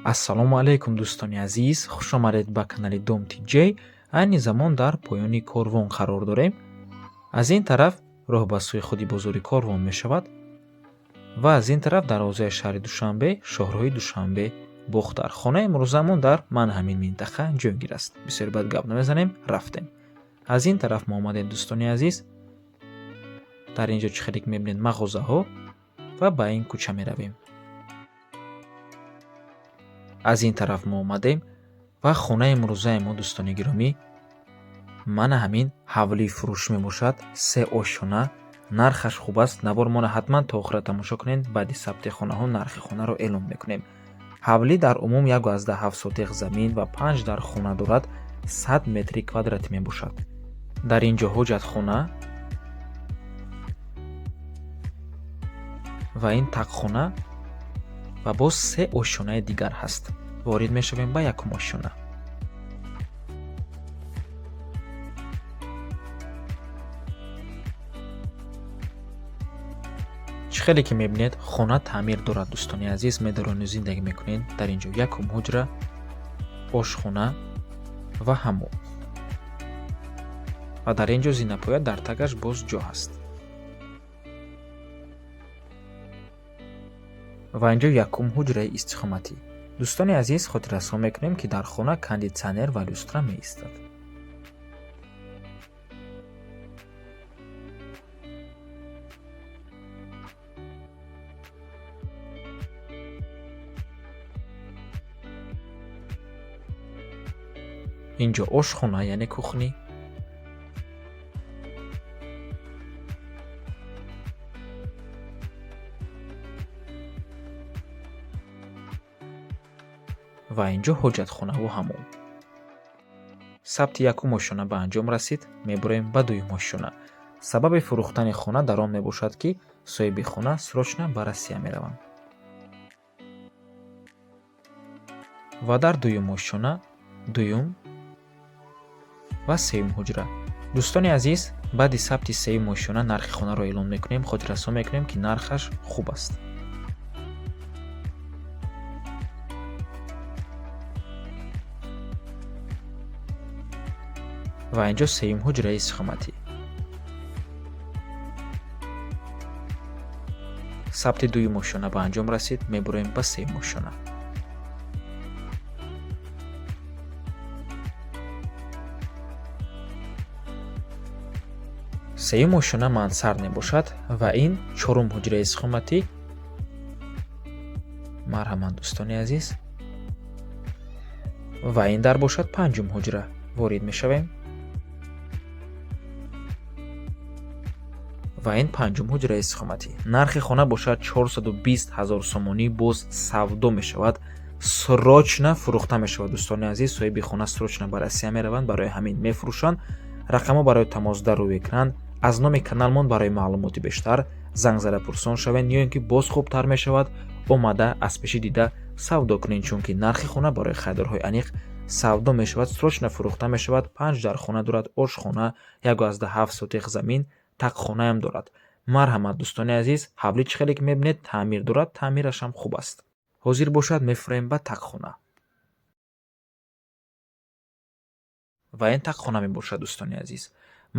Ассалому алайкум, дӯстони азиз, хушомадед ба канали Дом TJ. Айни замон дар поёни Корвон қарор дорем. Аз ин тараф роҳ ба сӯи худи бозори Корвон мешавад ва аз ин тараф дарвозаи шаҳри Душанбе, шоҳроҳи Душанбе Бохтар. Хонаи имрӯзамон дар ман ҳамин минтақа ҷойгир аст. Бисёр бад гап намезанем, рафтем. Аз ин тараф мо омадем, дӯстони азиз. Дар ин ҷо чӣ хеле мебинед, мағозаҳо, ва ба ин кӯча меравем. Аз ин тараф мо омадем ва хонаи имрӯзаи мо, дӯстони гиромӣ, мана ҳамин ҳавлии фурӯш мебошад. Се ошёна, нархаш хуб аст. Навормона ҳатман то охира тамошо кунед. Баъди сабти хонаҳо нархи хонаро эълон мекунем. Ҳавлӣ дар умум 1,7 сотиқ замин ва панҷ дар хона дорад, 100 метри квадратӣ мебошад. Дар ин ҷо ҳоҷатхона ва ин тақхона ва боз се ошёнаи дигар ҳаст. Ворид мешавем ба якум ошёна. Чӣ хеле ки мебинед, хона таъмир дорад, дӯстони азиз, медорону зиндагӣ мекунед. Дар ин ҷо якум ҳуҷра, ошхона ва ҳаммом ва дар ин ҷо зинапоя, дар тагаш боз ҷо ҳаст. Ва ин ҷо якум ҳуҷраи истиқоматӣ. Дӯстони азиз, хотиррасон мекунем, ки дар хона кондитсионер ва люстра меистад. Ин ҷо ошхона, яъне кухня. Ва ин ҷо ҳоҷатхонаву ҳаммом. Сабти якум ошёна ба анҷом расид, мебурем ба дуюм ошёна. Сабаби фурӯхтани хона дар он мебошад, ки соҳиби хона срочно ба Россия мераванд. Ва дар дуюм ошёна дуюм ва сеюм ҳуҷра. Дӯстони азиз, баъди сабти сеюм ошёна нархи хонаро эълон мекунем. Хотиррасон мекунем, ки нархаш хуб аст. Ва ин ҷо сеюм ҳуҷраи истиқоматӣ. Сабти дуюм ошёна ба анҷом расид, мебурем ба сеюм ошёна. Сеюм ошёна мансард мебошад ва ин чорум ҳуҷраи истиқоматӣ. Марҳамат, дӯстони азиз. Ва ин дар бошад панҷум ҳуҷра. Ворид мешавем. Ва ин панҷум ҳуҷраи истиқоматӣ. Нархи хона бошад 420 ҳазор сомонӣ, боз савдо мешавад, срочно фурӯхта мешавад, дӯстони азиз. Соҳиби хона срочно ба Россия мераванд, барои ҳамин мефурӯшанд. Рақамҳо барои тамос дар рӯи экран. Аз номи каналмон барои маълумоти бештар занг зада пурсон шавед ё ин ки боз хубтар мешавад, омада аз пешӣ дида савдо кунед, чунки нархи хона барои харидорҳои аниқ савдо мешавад, срочно фурӯхта мешавад. Панҷ дар хона дорад, ошхона, 1,7 сотиқ замин, тақхонаам дорад. Марҳамат, дӯстони азиз, ҳавлӣ чӣ хеле ки мебинед, таъмир дорад, таъмирашам хуб аст. Ҳозир бошад, мефурем ба тақхона. Ва ин тақхона мебошад, дӯстони азиз.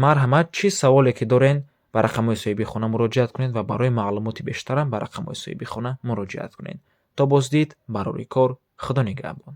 Марҳамат, чӣ саволе ки дорен, ба рақамҳои соҳиби хона муроҷиат кунед ва барои маълумоти бештарам ба рақамҳои соҳиби хона муроҷиат кунед. То боздид, барори кор, Худо нигаҳбон.